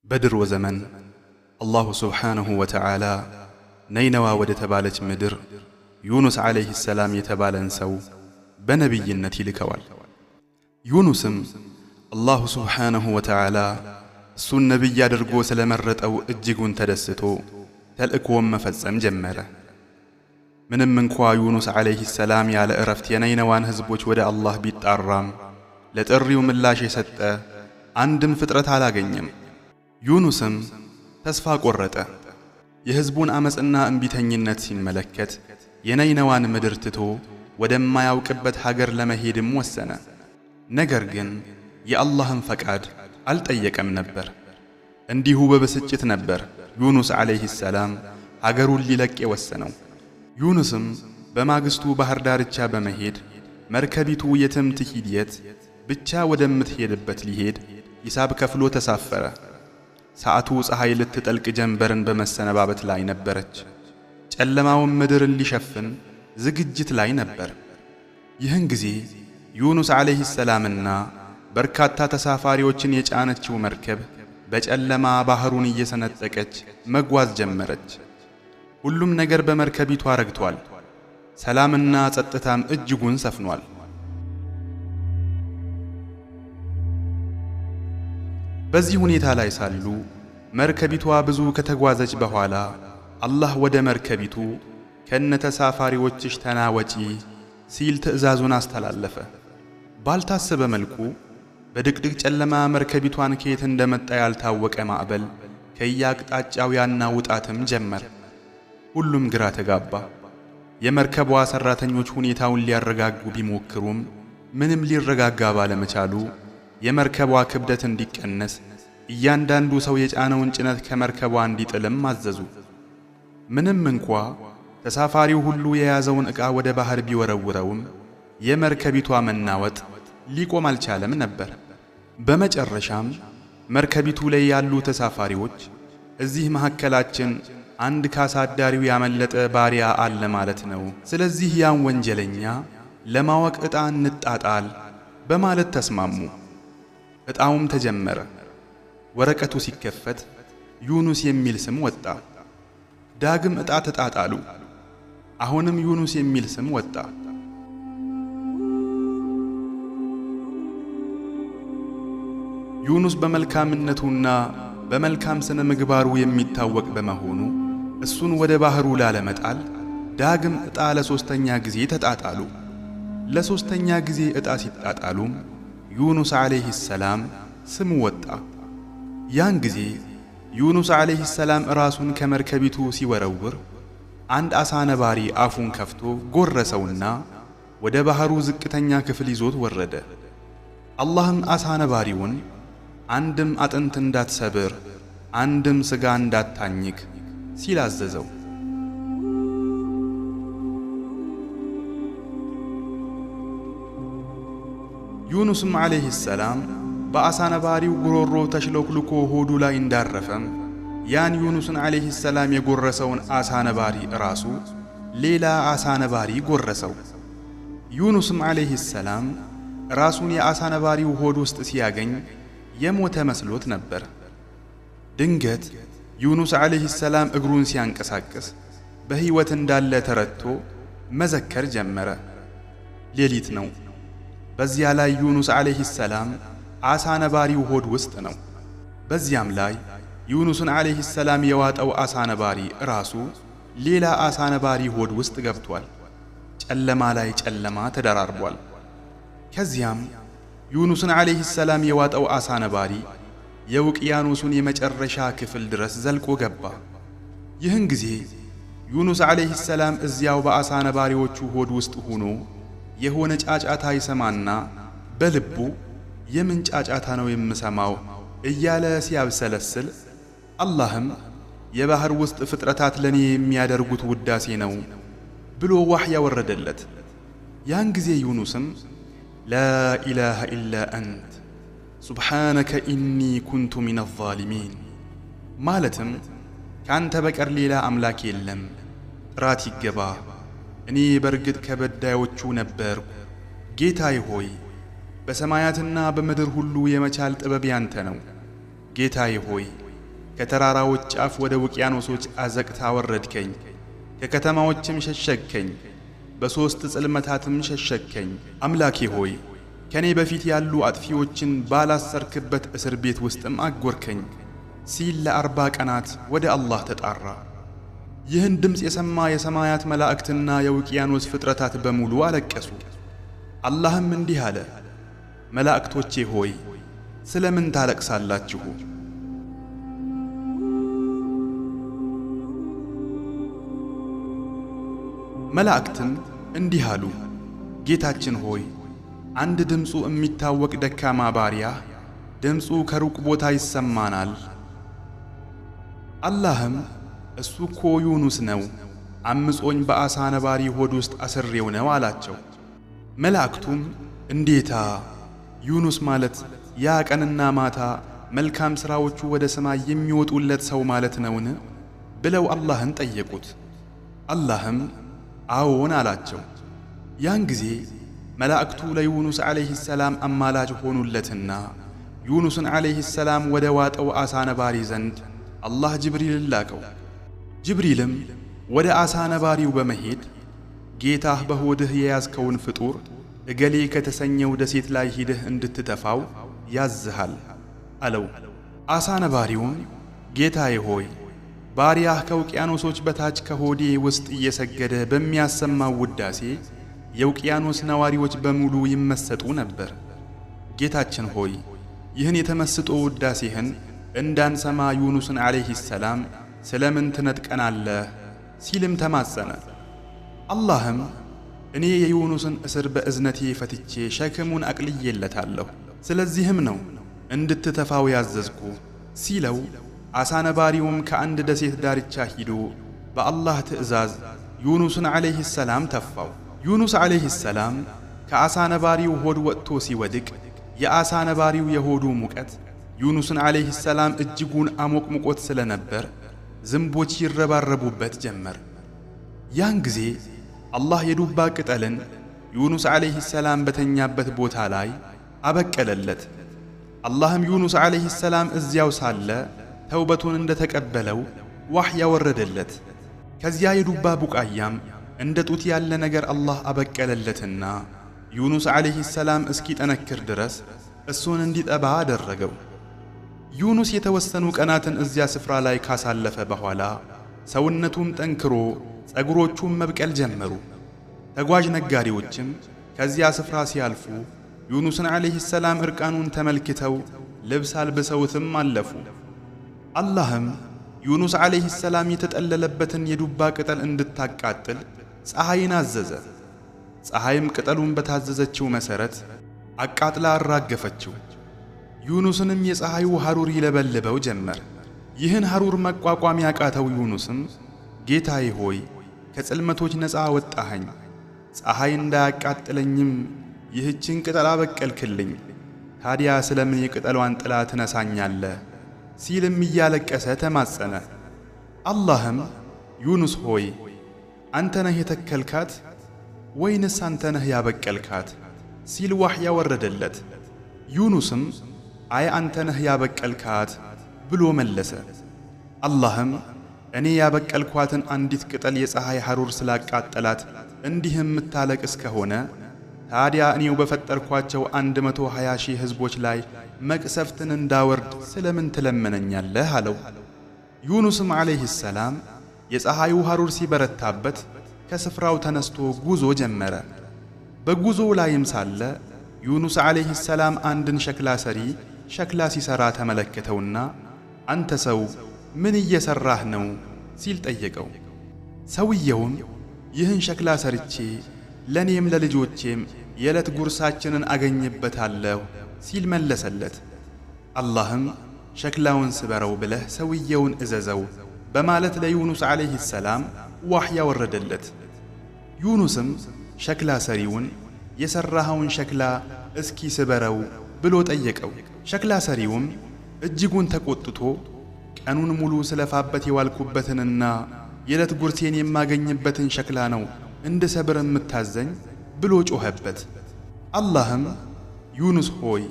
በድሮ ዘመን አላሁ ሱብሓነሁ ወተዓላ ነይነዋ ወደ ተባለች ምድር ዩኑስ ዓለይሂ ሰላም የተባለን ሰው በነቢይነት ይልከዋል። ዩኑስም አላሁ ሱብሓነሁ ወተዓላ እሱን ነቢይ አድርጎ ስለመረጠው እጅጉን ተደስቶ ተልእኮውን መፈጸም ጀመረ። ምንም እንኳ ዩኑስ ዓለይሂ ሰላም ያለ እረፍት የነይነዋን ሕዝቦች ወደ አላህ ቢጣራም ለጥሪው ምላሽ የሰጠ አንድም ፍጥረት አላገኘም። ዩኑስም ተስፋ ቆረጠ። የሕዝቡን አመፅና እምቢተኝነት ሲመለከት የነይነዋን ምድር ትቶ ወደማያውቅበት ሀገር ለመሄድም ወሰነ። ነገር ግን የአላህን ፈቃድ አልጠየቀም ነበር። እንዲሁ በብስጭት ነበር ዩኑስ ዓለይሂ ሰላም ሀገሩን ሊለቅ የወሰነው። ዩኑስም በማግስቱ ባህር ዳርቻ በመሄድ መርከቢቱ የትም ትሂድ የት ብቻ ወደምትሄድበት ሊሄድ ሂሳብ ከፍሎ ተሳፈረ። ሰዓቱ ፀሐይ ልትጠልቅ ጀንበርን በመሰነባበት ላይ ነበረች። ጨለማውን ምድርን ሊሸፍን ዝግጅት ላይ ነበር። ይህን ጊዜ ዩኑስ ዓለይሂ ሰላምና በርካታ ተሳፋሪዎችን የጫነችው መርከብ በጨለማ ባህሩን እየሰነጠቀች መጓዝ ጀመረች። ሁሉም ነገር በመርከቢቷ ረግቷል። ሰላምና ጸጥታም እጅጉን ሰፍኗል። በዚህ ሁኔታ ላይ ሳሉ መርከቢቷ ብዙ ከተጓዘች በኋላ አላህ ወደ መርከቢቱ ከነተሳፋሪዎችሽ ተናወጪ ሲል ትዕዛዙን አስተላለፈ። ባልታሰበ መልኩ በድቅድቅ ጨለማ መርከቢቷን ከየት እንደመጣ ያልታወቀ ማዕበል ከየአቅጣጫው ያናውጣትም ጀመር። ሁሉም ግራ ተጋባ። የመርከቧ ሰራተኞች ሁኔታውን ሊያረጋጉ ቢሞክሩም ምንም ሊረጋጋ ባለመቻሉ የመርከቧ ክብደት እንዲቀነስ እያንዳንዱ ሰው የጫነውን ጭነት ከመርከቧ እንዲጥልም አዘዙ። ምንም እንኳ ተሳፋሪው ሁሉ የያዘውን ዕቃ ወደ ባህር ቢወረውረውም የመርከቢቷ መናወጥ ሊቆም አልቻለም ነበር። በመጨረሻም መርከቢቱ ላይ ያሉ ተሳፋሪዎች እዚህ መካከላችን አንድ ካሳዳሪው ያመለጠ ባሪያ አለ ማለት ነው፣ ስለዚህ ያን ወንጀለኛ ለማወቅ ዕጣ እንጣጣል በማለት ተስማሙ። ዕጣውም ተጀመረ። ወረቀቱ ሲከፈት ዩኑስ የሚል ስም ወጣ። ዳግም ዕጣ ተጣጣሉ። አሁንም ዩኑስ የሚል ስም ወጣ። ዩኑስ በመልካምነቱና በመልካም ስነ ምግባሩ የሚታወቅ በመሆኑ እሱን ወደ ባህሩ ላለመጣል ዳግም ዕጣ ለሶስተኛ ጊዜ ተጣጣሉ። ለሶስተኛ ጊዜ ዕጣ ሲጣጣሉም ዩኑስ ዓለይሂ ሰላም ስሙ ወጣ። ያን ጊዜ ዩኑስ ዓለይሂ ሰላም ራሱን ከመርከቢቱ ሲወረውር አንድ አሳ ነባሪ አፉን ከፍቶ ጎረሰውና ወደ ባህሩ ዝቅተኛ ክፍል ይዞት ወረደ። አላህም አሳ ነባሪውን አንድም አጥንት እንዳትሰብር አንድም ስጋ እንዳታኝክ ሲል አዘዘው። ዩኑስም ዓለይሂ ሰላም በአሳ ነባሪው ጉሮሮ ተሽሎክልኮ ሆዱ ላይ እንዳረፈም ያን ዩኑስን ዓለይሂ ሰላም የጎረሰውን አሳ ነባሪ ራሱ ሌላ አሳ ነባሪ ጎረሰው። ዩኑስም ዓለይሂ ሰላም ራሱን የአሳ ነባሪው ሆድ ውስጥ ሲያገኝ የሞተ መስሎት ነበር። ድንገት ዩኑስ ዓለይሂ ሰላም እግሩን ሲያንቀሳቅስ በሕይወት እንዳለ ተረድቶ መዘከር ጀመረ። ሌሊት ነው። በዚያ ላይ ዩኑስ ዓለይሂ ሰላም አሳ ነባሪው ሆድ ውስጥ ነው። በዚያም ላይ ዩኑስን ዓለይሂ ሰላም የዋጠው አሳ ነባሪ ራሱ ሌላ አሳ ነባሪ ሆድ ውስጥ ገብቷል። ጨለማ ላይ ጨለማ ተደራርቧል። ከዚያም ዩኑስን ዓለይሂ ሰላም የዋጠው አሳ ነባሪ የውቅያኖሱን የመጨረሻ ክፍል ድረስ ዘልቆ ገባ። ይህን ጊዜ ዩኑስ ዓለይሂ ሰላም እዚያው በአሳ ነባሪዎቹ ሆድ ውስጥ ሆኖ የሆነ ጫጫታ ይሰማና በልቡ የምን ጫጫታ ነው የምሰማው እያለ ሲያብሰለስል አላህም የባህር ውስጥ ፍጥረታት ለኔ የሚያደርጉት ውዳሴ ነው ብሎ ዋህይ ያወረደለት። ያን ጊዜ ዩኑስም لا إله إلا أنت سبحانك إني كنت من الظالمين ማለትም ከአንተ በቀር ሌላ አምላክ የለም፣ ጥራት ይገባ፣ እኔ በርግጥ ከበዳዮቹ ነበርኩ። ጌታዬ ሆይ በሰማያትና በምድር ሁሉ የመቻል ጥበብ ያንተ ነው። ጌታዬ ሆይ ከተራራዎች ጫፍ ወደ ውቅያኖሶች አዘቅት አወረድከኝ፣ ከከተማዎችም ሸሸግከኝ፣ በሦስት ጽልመታትም ሸሸግከኝ። አምላኬ ሆይ፣ ከኔ በፊት ያሉ አጥፊዎችን ባላሰርክበት እስር ቤት ውስጥም አጎርከኝ ሲል ለ40 ቀናት ወደ አላህ ተጣራ። ይህን ድምፅ የሰማ የሰማያት መላእክትና የውቅያኖስ ፍጥረታት በሙሉ አለቀሱ። አላህም እንዲህ አለ፣ መላእክቶቼ ሆይ፣ ስለምን ታለቅሳላችሁ? መላእክትም እንዲህ አሉ፣ ጌታችን ሆይ፣ አንድ ድምፁ የሚታወቅ ደካማ ባሪያ ድምፁ ከሩቅ ቦታ ይሰማናል። አላህም እሱ እኮ ዩኑስ ነው፣ አምጾኝ በአሳ ነባሪ ሆድ ውስጥ አስሬው ነው አላቸው። መላእክቱም እንዴታ፣ ዩኑስ ማለት ያ ቀንና ማታ መልካም ሥራዎቹ ወደ ሰማይ የሚወጡለት ሰው ማለት ነውን? ብለው አላህን ጠየቁት። አላህም አዎን አላቸው። ያን ጊዜ መላእክቱ ለዩኑስ ዓለይሂ ሰላም አማላጅ ሆኑለትና ዩኑስን ዓለይሂ ሰላም ወደ ዋጠው አሳ ነባሪ ዘንድ አላህ ጅብሪልን ላከው። ጅብሪልም ወደ አሳ ነባሪው በመሄድ ጌታህ በሆድህ የያዝከውን ፍጡር እገሌ ከተሰኘው ደሴት ላይ ሂደህ እንድትተፋው ያዝሃል አለው። አሳ ነባሪውም ጌታዬ ሆይ፣ ባሪያህ ከውቅያኖሶች በታች ከሆዴ ውስጥ እየሰገደ በሚያሰማው ውዳሴ የውቅያኖስ ነዋሪዎች በሙሉ ይመሰጡ ነበር። ጌታችን ሆይ፣ ይህን የተመስጦ ውዳሴህን እንዳንሰማ ዩኑስን ዓለይሂ ሰላም ስለምን ትነጥቀናለህ? ሲልም ተማጸነ። አላህም እኔ የዩኑስን እስር በእዝነቴ ፈትቼ ሸክሙን አቅልዬለታለሁ፣ ስለዚህም ነው እንድትተፋው ያዘዝኩ ሲለው፣ አሳ ነባሪውም ከአንድ ደሴት ዳርቻ ሂዶ በአላህ ትእዛዝ ዩኑስን ዓለይሂ ሰላም ተፋው። ዩኑስ ዓለይሂ ሰላም ከአሳ ነባሪው ሆድ ወጥቶ ሲወድቅ የአሳ ነባሪው የሆዱ ሙቀት ዩኑስን ዓለይሂ ሰላም እጅጉን አሞቅሙቆት ስለነበር ዝንቦች ይረባረቡበት ጀመር። ያን ጊዜ አላህ የዱባ ቅጠልን ዩኑስ ዓለይሂ ሰላም በተኛበት ቦታ ላይ አበቀለለት። አላህም ዩኑስ ዓለይሂ ሰላም እዚያው ሳለ ተውበቱን እንደተቀበለው ዋህይ ያወረደለት። ከዚያ የዱባ ቡቃያም እንደ ጡት ያለ ነገር አላህ አበቀለለትና ዩኑስ ዓለይሂ ሰላም እስኪጠነክር ድረስ እሱን እንዲጠባ አደረገው። ዩኑስ የተወሰኑ ቀናትን እዚያ ስፍራ ላይ ካሳለፈ በኋላ ሰውነቱም ጠንክሮ ጸጉሮቹም መብቀል ጀመሩ። ተጓዥ ነጋዴዎችም ከዚያ ስፍራ ሲያልፉ ዩኑስን ዓለይሂ ሰላም እርቃኑን ተመልክተው ልብስ አልብሰውትም አለፉ። አላህም ዩኑስ ዓለይሂ ሰላም የተጠለለበትን የዱባ ቅጠል እንድታቃጥል ፀሐይን አዘዘ። ፀሐይም ቅጠሉን በታዘዘችው መሠረት አቃጥላ አራገፈችው። ዩኑስንም የፀሐዩ ሐሩር ይለበልበው ጀመር። ይህን ሐሩር መቋቋም ያቃተው ዩኑስም ጌታዬ ሆይ፣ ከጽልመቶች ነፃ አወጣኸኝ፣ ፀሐይ እንዳያቃጥለኝም ይህችን ቅጠል አበቀልክልኝ፣ ታዲያ ስለምን የቅጠሏን ጥላ ትነሳኛለህ? ሲልም እያለቀሰ ተማጸነ። አላህም ዩኑስ ሆይ፣ አንተ ነህ የተከልካት ወይንስ አንተ ነህ ያበቀልካት? ሲል ዋህይ ያወረደለት። ዩኑስም አይ፣ አንተ ነህ ያበቀልካት ብሎ መለሰ። አላህም እኔ ያበቀልኳትን አንዲት ቅጠል የፀሐይ ሐሩር ስላቃጠላት እንዲህ የምታለቅስ ከሆነ ታዲያ እኔው በፈጠርኳቸው 120 ሺህ ሕዝቦች ላይ መቅሰፍትን እንዳወርድ ስለምን ትለምነኛለህ? አለው። ዩኑስም ዓለይሂ ሰላም የፀሐዩ ሐሩር ሲበረታበት ከስፍራው ተነስቶ ጉዞ ጀመረ። በጉዞው ላይም ሳለ ዩኑስ ዓለይሂ ሰላም አንድን ሸክላ ሰሪ ሸክላ ሲሰራ ተመለከተውና አንተ ሰው ምን እየሰራህ ነው? ሲል ጠየቀው። ሰውየውም ይህን ሸክላ ሰርቼ ለእኔም ለልጆቼም የዕለት ጉርሳችንን አገኝበታለሁ ሲል መለሰለት። አላህም ሸክላውን ስበረው ብለህ ሰውየውን እዘዘው በማለት ለዩኑስ ዓለይሂ ሰላም ዋህይ ያወረደለት። ዩኑስም ሸክላ ሰሪውን የሠራኸውን ሸክላ እስኪ ስበረው ብሎ ጠየቀው። ሸክላ ሰሪውም እጅጉን ተቆጥቶ ቀኑን ሙሉ ስለፋበት የዋልኩበትንና የዕለት ጉርሴን የማገኝበትን ሸክላ ነው እንድሰብር የምታዘኝ ብሎ ጮኸበት። አላህም ዩኑስ ሆይ፣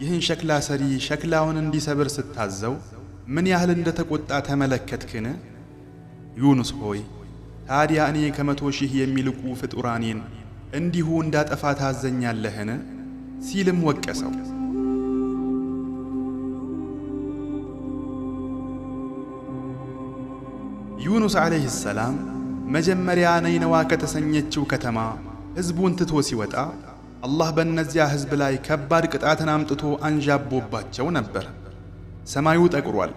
ይህን ሸክላ ሰሪ ሸክላውን እንዲሰብር ስታዘው ምን ያህል እንደተቆጣ ተመለከትክን? ዩኑስ ሆይ ታዲያ እኔ ከ100,000 የሚልቁ ፍጡራኔን እንዲሁ እንዳጠፋ ታዘኛለህን? ሲልም ወቀሰው። ዩኑስ ዓለይሂ ሰላም መጀመሪያ ነይነዋ ከተሰኘችው ከተማ ሕዝቡን ትቶ ሲወጣ አላህ በእነዚያ ሕዝብ ላይ ከባድ ቅጣትን አምጥቶ አንዣቦባቸው ነበር። ሰማዩ ጠቁሯል።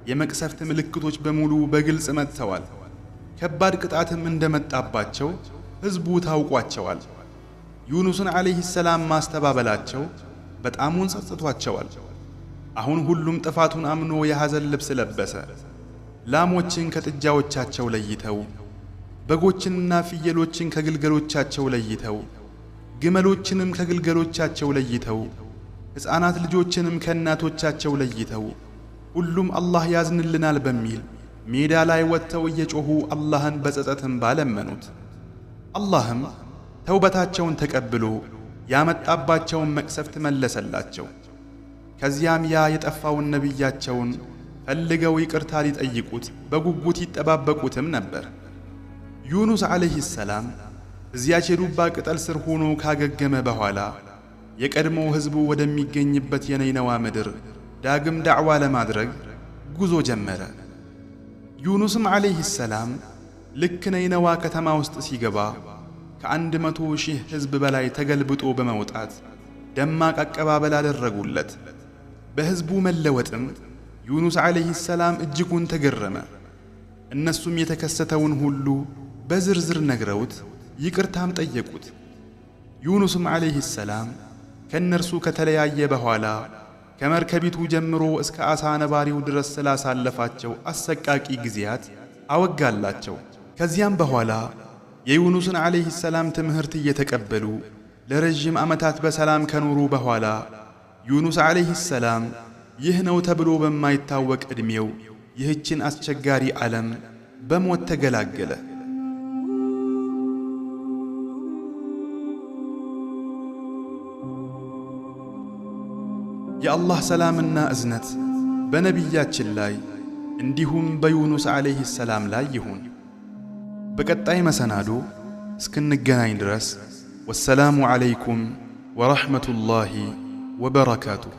የመቅሰፍት ምልክቶች በሙሉ በግልጽ መጥተዋል። ከባድ ቅጣትም እንደመጣባቸው ሕዝቡ ታውቋቸዋል። ዩኑስን ዓለይሂ ሰላም ማስተባበላቸው በጣሙን ጸጽቷቸዋል። አሁን ሁሉም ጥፋቱን አምኖ የሐዘን ልብስ ለበሰ። ላሞችን ከጥጃዎቻቸው ለይተው፣ በጎችንና ፍየሎችን ከግልገሎቻቸው ለይተው፣ ግመሎችንም ከግልገሎቻቸው ለይተው፣ ሕፃናት ልጆችንም ከእናቶቻቸው ለይተው ሁሉም አላህ ያዝንልናል በሚል ሜዳ ላይ ወጥተው እየጮኹ አላህን በጸጸት እንባ ለመኑት። አላህም ተውበታቸውን ተቀብሎ ያመጣባቸውን መቅሰፍት መለሰላቸው። ከዚያም ያ የጠፋውን ነቢያቸውን ፈልገው ይቅርታ ሊጠይቁት በጉጉት ይጠባበቁትም ነበር። ዩኑስ ዓለይሂ ሰላም እዚያች የዱባ ቅጠል ስር ሆኖ ካገገመ በኋላ የቀድሞ ሕዝቡ ወደሚገኝበት የነይነዋ ምድር ዳግም ዳዕዋ ለማድረግ ጉዞ ጀመረ። ዩኑስም ዓለይሂ ሰላም ልክ ነይነዋ ከተማ ውስጥ ሲገባ ከ100,000 ሕዝብ በላይ ተገልብጦ በመውጣት ደማቅ አቀባበል አደረጉለት። በሕዝቡ መለወጥም ዩኑስ ዓለይሂ ሰላም እጅጉን ተገረመ። እነሱም የተከሰተውን ሁሉ በዝርዝር ነግረውት ይቅርታም ጠየቁት። ዩኑስም ዓለይሂ ሰላም ከእነርሱ ከተለያየ በኋላ ከመርከቢቱ ጀምሮ እስከ ዓሣ ነባሪው ድረስ ስላሳለፋቸው አሰቃቂ ጊዜያት አወጋላቸው። ከዚያም በኋላ የዩኑስን ዓለይሂ ሰላም ትምህርት እየተቀበሉ ለረዥም ዓመታት በሰላም ከኖሩ በኋላ ዩኑስ ዓለይሂ ሰላም ይህ ነው ተብሎ በማይታወቅ ዕድሜው ይህችን አስቸጋሪ ዓለም በሞት ተገላገለ። የአላህ ሰላምና እዝነት በነቢያችን ላይ እንዲሁም በዩኑስ ዓለይሂ ሰላም ላይ ይሁን። በቀጣይ መሰናዶ እስክንገናኝ ድረስ ወሰላሙ ዓለይኩም ወረሕመቱላሂ ወበረካቱሁ።